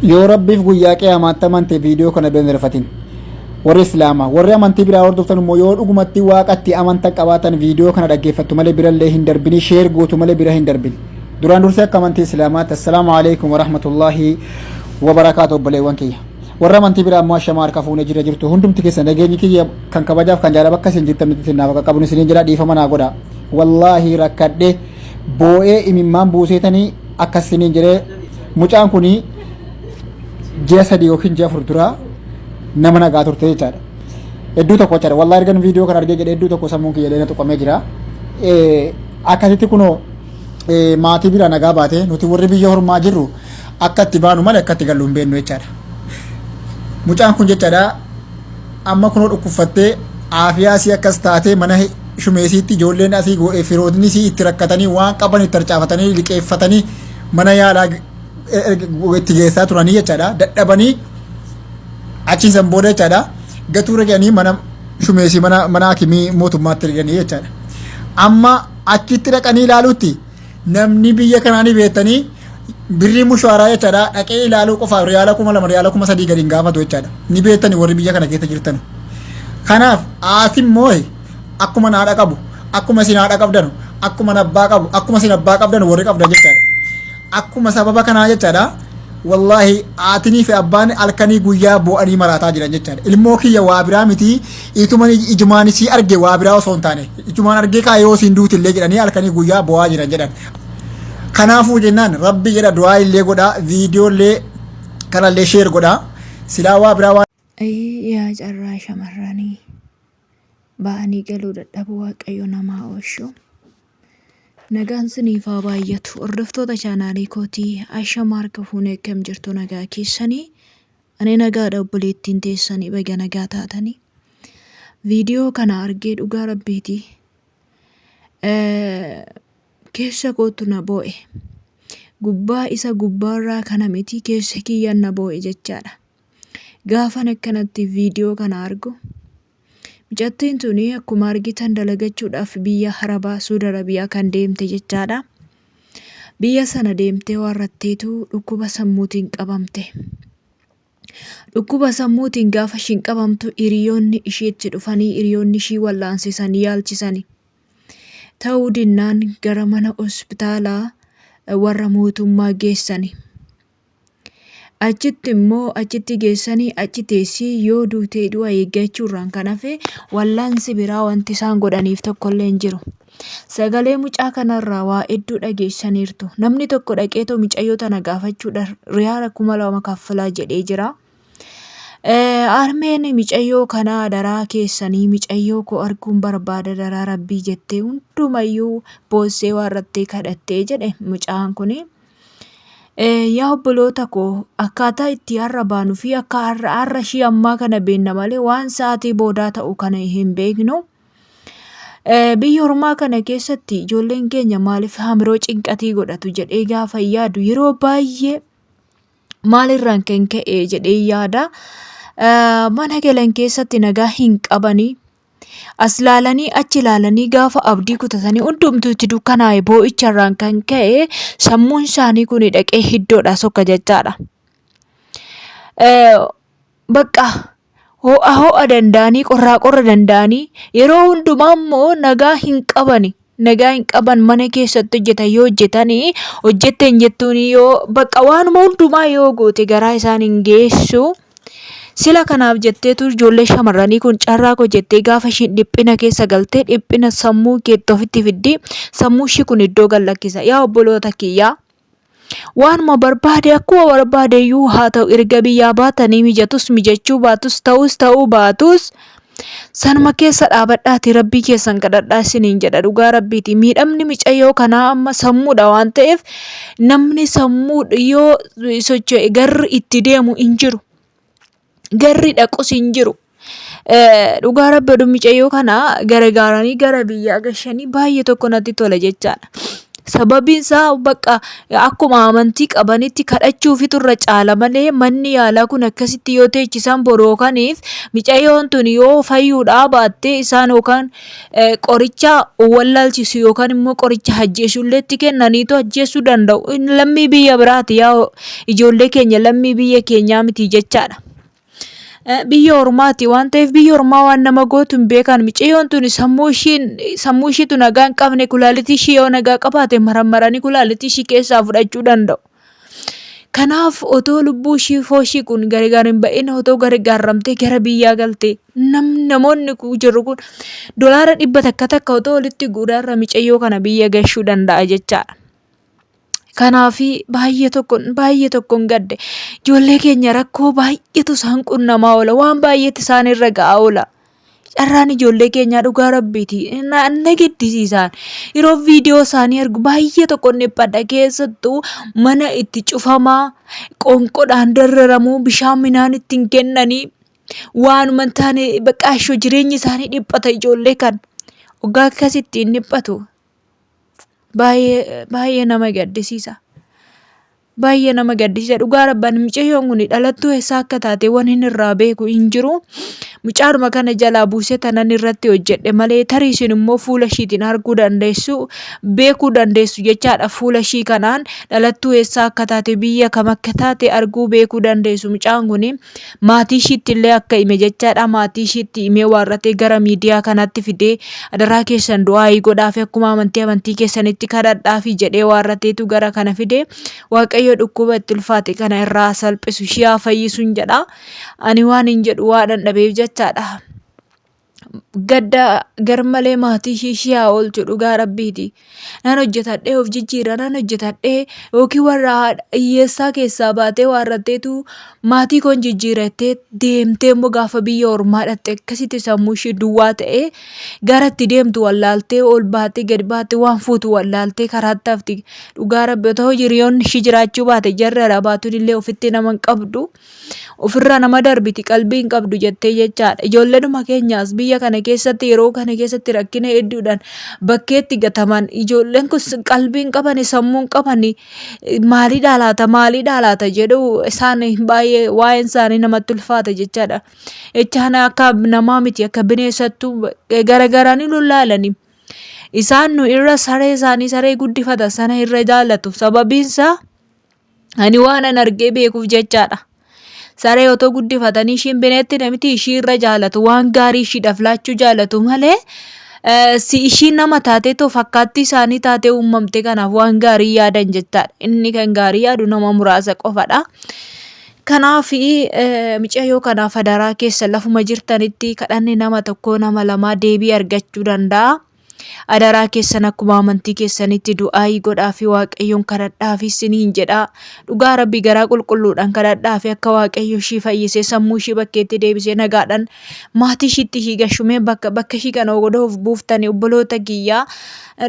Yoo Rabbiif guyyaa qiyaamaatti amante viidiyoo kana bira hin darfatin. Warri Islaamaa, warri amantii biraa hordoftan immoo yoo dhugumatti waaqatti amantan qabaatan viidiyoo kana dhaggeeffattu malee birallee hin darbini, sheer gootu malee bira hin darbin. Duraan dursee akka amantii Islaamaatti assalaamu alaikum warahmatullaahi wabarakaatu obboleewwan kiyya. Warra amantii biraa immoo ashamaa harka fuunee jira jirtu hundumti keessa nageenyi kiyya kan kabajaaf kan jaalala bakka isin jirtan nuti naaf akka qabnu isiniin jira dhiifama naa godha. Wallaahi rakkadhe boo'ee imimmaan buuseetanii akkas isiniin jedhee mucaan kun ji'a 3 yookiin ji'a 4 duraa nama nagaa turte jechaadha. Hedduu tokko jechaadha. Wallaahi ergan viidiyoo kana argee jedhee hedduu tokko sammuun kiyya illee na tuqamee jira. Akkasitti kunoo maatii biraa nagaa baate nuti warri biyya hormaa jirru akka itti baanu malee akka itti gallu hin beeknu jechaadha. Mucaan kun jechaadha amma kunoo dhukkubfattee aafiyaa isii akkas taatee mana shumeesiitti ijoolleen asii goo'ee firootni isii itti rakkatanii waan qaban itti harcaafatanii liqeeffatanii mana yaalaa itti geessaa turanii jechaadha. Dadhabanii achiin san booda jechaadha gatuu erganii mana shumeesii mana mana hakimii mootummaatti erganii jechaadha. Amma achitti dhaqanii ilaaluutti namni biyya kanaa ni beektanii birrii mushaaraa jechaadha dhaqee ilaaluu qofaaf riyaala 2000 riyaala 3000 gadi hin gaafatu jechaadha. Ni beektanii warri biyya kana keessa jirtan. Kanaaf haati immoo akkuma haadha qabu akkuma isin haadha qabdanu akkuma abbaa qabu akkuma isin abbaa qabdanu warri qabdan jechaadha. Akkuma sababa kanaa jechaadha. Wallaahi haatinii fi abbaan halkanii guyyaa boo'anii maraataa jiran jechaadha. Ilmoo kiyya waa biraa miti ituman ijumaan isii arge waa biraa osoo hin taane ijumaan argee kaa yoo isiin duuti illee jedhanii halkanii guyyaa boo'aa jiran jedhan. Kanaafuu jennaan rabbi jedha du'aa illee godhaa viidiyoo illee kanallee sheer godhaa silaa waa biraa waan Ayii yaa carraa shamarranii ba'anii galuu dadhabuu waaqayyo namaa ooshu. Nagaan siniif haa baay'atu. Hordoftoota chaanaalii kootii Ashama harka fuunee akkam jirtu nagaa keessanii. Ani nagaadha obboleettiin teessanii baga nagaa taatanii. Viidiyoo kana argee dhugaa rabbiiti. Keessa kootu na boo'e. Gubbaa isa gubbaarraa kana miti keessa kiyyaan na boo'e jechaadha. Gaafan akkanatti viidiyoo kana argu Mucattiin tuni akkuma argitan dalagachuudhaaf biyya Arabaa Suud Arabiyaa kan deemte jechaadha. Biyya sana deemtee waarratteetu dhukkuba sammuutiin qabamte. Dhukkuba sammuutiin gaafa ishiin qabamtu hiriyoonni isheetti dhufanii hiriyoonni ishii wallaansisanii yaalchisani. Ta'uu dinnaan gara mana hospitaalaa warra mootummaa geessani. Achitti immoo achitti geessanii achi teessii yoo duute du'a eeggachuurraan kan hafe wallaansi biraa wanti isaan godhaniif tokkollee hin jiru. Sagalee mucaa kanarraa waa hedduu dhageessaniirtu. Namni tokko dhaqeetoo micayyoo tana gaafachuudhaan riyaala 2000 kaffalaa jedhee jira. Harmeen micayyoo kanaa adaraa keessanii micayyoo koo arguun barbaada adaraa rabbii jettee hundumayyuu boossee waarrattee kadhattee jedhe mucaan kuni. Yaa obboloota koo akkaataa itti har'a baanu fi akka har'a har'a ishii ammaa kana beekna malee waan sa'aatii boodaa ta'u kana hin beeknu. Biyya ormaa kana keessatti ijoolleen keenya maaliif hamiroo cinqatii godhatu jedhee gaafa yaadu yeroo baay'ee maalirraan kan ka'e jedhee yaada. Mana galan keessatti nagaa hin qabanii. As laalanii achi laalanii gaafa abdii kutatanii hundumtuu itti dukkanaa'e boo'icharraan kan ka'e sammuun isaanii kun dhaqee hiddoodha sokka jechaadha. Bakka ho'a ho'a danda'anii qorraa qorra danda'anii yeroo hundumaa immoo nagaa hin qabani. Nagaa hin qaban mana keessatti hojjetan yoo hojjetanii hojjette hin jettuuni yoo bakka waanuma hundumaa yoo goote garaa isaan hin geessu. Sila kanaaf jetteetu ijoollee shamarranii kun carraa koo jettee gaafa ishiin dhiphina keessa galtee dhiphina sammuu keetti ofitti fiddi sammuu ishii kun iddoo gad lakkisa. Yaa obboloota kiyyaa waanuma barbaade akkuma barbaade iyyuu haa ta'u erga biyyaa baatanii mijatus mijachuu baatus ta'us ta'uu baatus sanuma keessa dhaabadhaatii rabbii keessan kadhadhaa isiniin jedha dhugaa rabbiiti miidhamni micayyoo kanaa amma sammuudha waan ta'eef namni sammuu yoo socho'e garri itti deemu hin jiru. Garri dhaqus hin jiru. Dhugaa rabbi oduu micayyoo kana gargaaranii gara biyyaa gashanii baay'ee tokko natti tola jechaadha. Sababiin isaa bakka akkuma amantii qabanitti kadhachuufitu irra caala malee manni yaalaa kun akkasitti yoo teechisan boru yookaaniif micayyoon tun yoo fayyuudhaa baatte isaan yookaan qoricha wallaalchisu yookaan immoo qoricha ajjeesu illee itti kennaniitu ajjeesuu danda'u. Lammii biyya biraati yaa ijoollee keenya lammii biyya keenyaa miti jechaadha. Biyya ormaati waan ta'eef biyya ormaa waan nama gootu hin beekan. Micayyoon tuni sammuu ishiin sammuu ishiitu nagaa hin qabne kulaalitii ishii yoo nagaa qabaate marammaranii kulaalitii ishii keessaa fudhachuu danda'u. Kanaaf otoo lubbuu ishii fooshii kun gargar hin ba'in otoo gargaaramtee gara biyyaa galte nam namoonni jiru kun dolaara 100 takka otoo walitti guuraarra micayyoo kana biyya gashuu danda'a jechaadha. Kanaafi baay'ee tokkon baay'ee tokkon gadde. Ijoollee keenya rakkoo baay'eetu isaan qunnamaa oola. Waan baay'eetu isaan irra ga'aa oola. Carraan ijoollee keenyaa dhugaa rabbiiti. Na na gaddisiisaan. Yeroo viidiyoo isaanii argu baay'ee tokkon dhiphadha. Keessattuu mana itti cufamaa, qoonqodhaan darraramuu, bishaan minaan ittiin kennanii waanuma hin taane bakka ashoo jireenyi isaanii dhiphata ijoollee kan. Waggaa akkasitti hin dhiphatu. Baay'ee baay'ee nama gaddisiisa. Baay'ee nama gaddisiisa. Dhugaa rabban mucayyoon kun dhalattuu eessaa akka taate waan inni irraa beeku hin jiru. Mucaadhuma kana jalaa buusee tanan irratti hojjedhe malee tarii isin immoo fuula ishiitiin arguu dandeessu beekuu dandeessu jechaadha. Fuula ishii kanaan dhalattuu eessaa akka taate biyya kam akka taate arguu beekuu dandeessu. Mucaan kun Maatii ishiitti illee akka hime jechaadha. Maatii ishiitti himee waarratee gara miidiyaa kanaatti fidee adaraa keessan du'aayii godhaafi akkuma amantii amantii keessanitti kadhadhaafi jedhee waarrateetu gara kana fide. Waaqayyo dhukkuba itti ulfaate kana irraa haa salphisu ishii haa fayyisuun jedha. Ani waan hin jedhu waan dhabeef jechaadha. Gadda garmalee maatii ishii ishii haa oolchu dhugaa rabbiiti. Nan hojjetadhee of jijjiira nan hojjetadhee yookiin warra haadha hiyyeessaa keessaa baatee waarratteetu maatii koon jijjiirattee deemtee immoo gaafa biyya ormaa dhaqxe akkasitti sammuu ishii duwwaa ta'ee gara itti deemtu wallaaltee ol baatee gad baatee waan fuutu wallaaltee karaatti hafti. Dhugaa rabbi otoo hiriyoonni ishii jiraachuu baate jarri arabaatuun illee ofitti nama hin qabdu. Ofirraa nama darbiti qalbii hin qabdu jettee jechaadha. Ijoolleedhuma keenyaas biyya kana keessatti yeroo kana keessatti rakkina hedduudhaan bakkeetti gataman ijoolleen kun qalbii hin qabani sammuu hin qabani maaliidhaa laata maaliidhaa laata jedhu isaan baay'ee waa'een isaanii namatti ulfaata jechaadha. Jechaan akka namaa miti akka bineensattuu garagaranii nu laalani. Isaan nu irra saree isaanii saree guddifatan sana irra jaalatu sababiinsaa Ani waanan argee beekuuf jechaadha. Saree otoo guddifatanii ishiin bineetti namiti ishii irra jaalatu waan gaarii ishiidhaaf laachuu jaalatu malee si ishiin nama taatee too fakkaattii isaanii taatee uumamte kanaaf waan gaarii yaadan jechaadha. Inni kan gaarii yaadu nama muraasa qofadha. Kanaaf mucayyoo kanaaf adaraa keessa lafuma jirtanitti kadhanni nama tokkoo nama lamaa deebii argachuu danda'a. Adaraa keessan akkuma amantii keessanitti du'aayii godhaafi Waaqayyoon kadhadhaafi isiniin jedhaa. Dhugaa Rabbii garaa qulqulluudhaan kadhadhaafi akka Waaqayyo ishii fayyisee sammuu ishii bakkeetti deebisee nagaadhaan maatii ishiitti ishii gashumee bakka bakka ishii kana odoo of buuftanii obboloota kiyyaa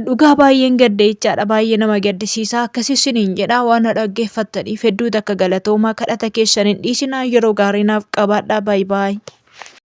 dhugaa baay'een gadde jechaadha baay'ee nama gaddisiisa akkasii isiniin jedhaa waan na dhaggeeffattaniif hedduu takka galatoomaa kadhata keessan hin dhiisinaa yeroo gaarii naaf qabaadhaa baay baay.